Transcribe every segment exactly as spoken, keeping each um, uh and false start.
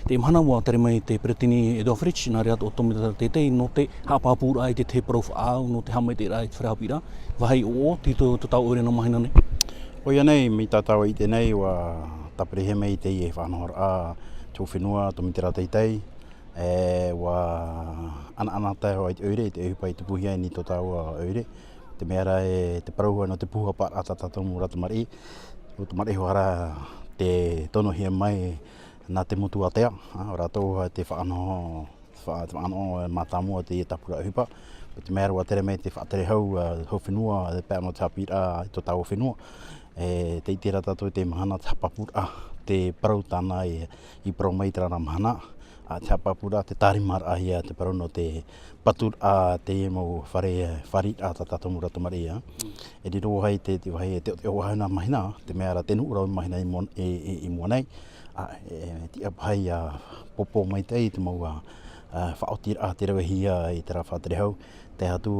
Te mahana ua tere mai te peretiteni Edouard Fritch, nā reira tō te tōmitera teitei, nō te haʻapāpūraʻa i te tahi parau faʻaau, nō te haʻamaitaʻiraʻa i te fare haʻapiʻiraʻa. Vāhi ʻoaʻoa, tei tō, tō tāua ʻoire nā mahina nei? ʻOia nei, mai tā tāua i ʻite nei, ua tāpirihia mai teie faʻanahoraʻa, tō fenua, tōmitera teitei, e, ua ʻanaʻanatae hoʻi te ʻoire, i te ʻohipa i tupuhia nei tō tāua ʻoire. Te mea ra e te parau nō te pūhapaʻaraʻa tā tātou mau ra tamariʻi, mau tamariʻi hoʻi ra te tonohia mai nā te motu ātea, ā, ʻo rātou te faʻanaho, fa-, te faʻanaho, e, mātāmua teie tāpura ʻohipa. Mai te mea ra ua tere mai te faʻatere hau, ā, hau fenua, e, pae nō te haʻapiʻiraʻa i tō tāua fenua. E, tē ʻite ra tātou i te mahana te haʻapāpūraʻa, te parau tāna i, i parau mai i terā ra mahana, ā, te haʻapāpūraʻa, te tārimaraʻa ia te parau nō te paturaʻa teie mau fare, fāriʻiraʻa tā tātou mau ra tamariʻi, ā. Mm. E riro hoʻi te, te vāhi, te, te ʻoaʻoa nā mahina, te mea ra te nuʻu ra mahina i mua, i, i, i mua nei, ā, e, e tiʻa paʻi ʻia pōpō maitaʻi te mau, ā, ā, faʻaotiraʻa tei ravehia i terā faʻatere hau, tae atu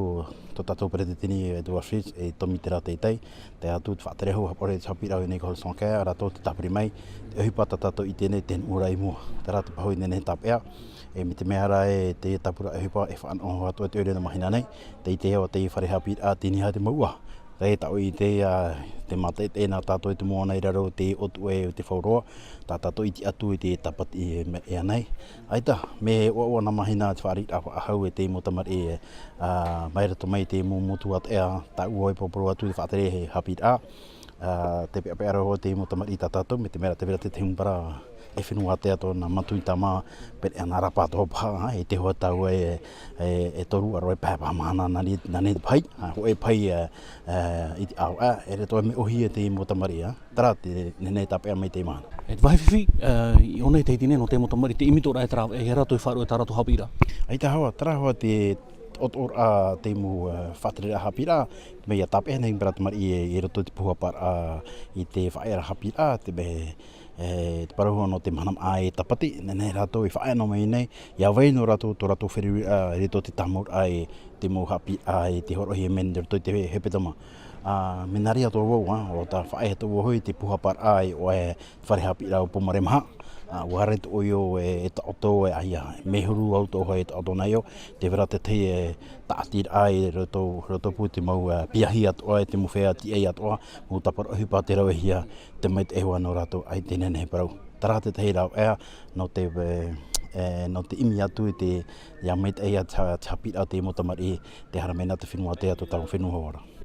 tō tātou peretiteni Edouard Fritch, e tōmitera teitei, tae atu te faʻatere hau haʻapaʻo i te haʻapiʻiraʻa nei ko Hudson Care, ā rātou tē tāpiri mai, te ʻohipa tā tātou i ʻite nei te nuʻu ra i mua. Terā te pahu i nehenehe e tāpeʻa, e mai te mea ra e te tāpura ʻohipa e faʻanaho atu ai te ʻoire nō mahina nei, tē ʻite au teie fare haʻapiʻiraʻa, teie nei te mau ʻua. Tē taʻu i te, ā, te mātaʻitaʻi nā tātou i te moana i raro i te ʻōtuʻe o te fauroa, tā tātou i tiʻa atu i te tāpati e, e ʻia nei. ʻAita, mea ʻoaʻoa nā mahina te fāriʻiraʻa faʻahou e te mau tamariʻi, ā, mai roto mai te mau motu ātea, tāʻu e pōporo atu i te faʻatere haʻapiʻiraʻa, ā, tē peʻapeʻa ra hoʻi te mau tamariʻi tā tātou, mai te mea ra tē vai ra te tahi mau ra e fenua ātea tōna matu i tāmā, pereʻaʻa nā rāpae atoʻa paha, ā, e te hoa tāua e, e, e toru ʻaroha e pae paha mahana nā reira, nā reira te pahi, ā, hōʻē pahi, ā, ā, i te ʻāvaʻe, ā, e riro atoʻa e mea ʻōhie te mau tamariʻi, ā. Terā te nehenehe e tāpeʻa mai teie mahana. E te vāhi fifi, ā, i ʻō nei te tahiti nei nō te mau tamariʻi, te ʻimitoraʻa e te rāveʻa, e aha rātou e faʻaroʻo i tā rātou haʻapiʻiraʻa? ʻAita hoʻi, terā hoʻi te ʻotoʻoraʻa te mau, ā, faʻatereraʻa haʻapiʻiraʻa, mea ia tāpeʻa nei i terā tamariʻi e, i roto i te pūhapaʻaraʻa i te faʻaearaʻa haʻapiʻiraʻa, te mea, e, te parau nō te mahanamaʻa e tāpati, nehenehe rātou e faʻaea noa mai nei, ʻia vai noa rātou tō rātou feruriraʻa i roto i te tāmauraʻa i te mau haʻapiʻiraʻa i te hōroʻahia mai nei i roto i te hepetoma. Ā, mea nā reira atoʻa vau, ā, ʻua faʻaea atoʻa vau hoʻi te pūhapaʻaraʻa i ʻō e fare haʻapiʻiraʻa o Pōmare Maha. Ā, ʻua haere atoʻa ʻoe e, e taʻoto e, ā, ʻia, mea huru atoʻa hoʻi e taʻoto nā ʻoe, tē vai ra te tahi e tāʻatiraʻa i roto, roto pū te mau, ā, piahi atoʻa, e te mau feiā tīaʻi atoʻa, mau tāpura ʻohipa tē ravehia, tē maitaʻi hoʻi nō rātou, ʻaita e nehenehe e parau. Terā te tahi rāveʻa, nō te, e, e, nō te ʻimi atu i te, ʻia maitaʻi ā te ha-, te haʻapiʻiraʻa te mau tamariʻi, tē haere mai nā te fenua ātea tō tāua fenua hoʻi ra.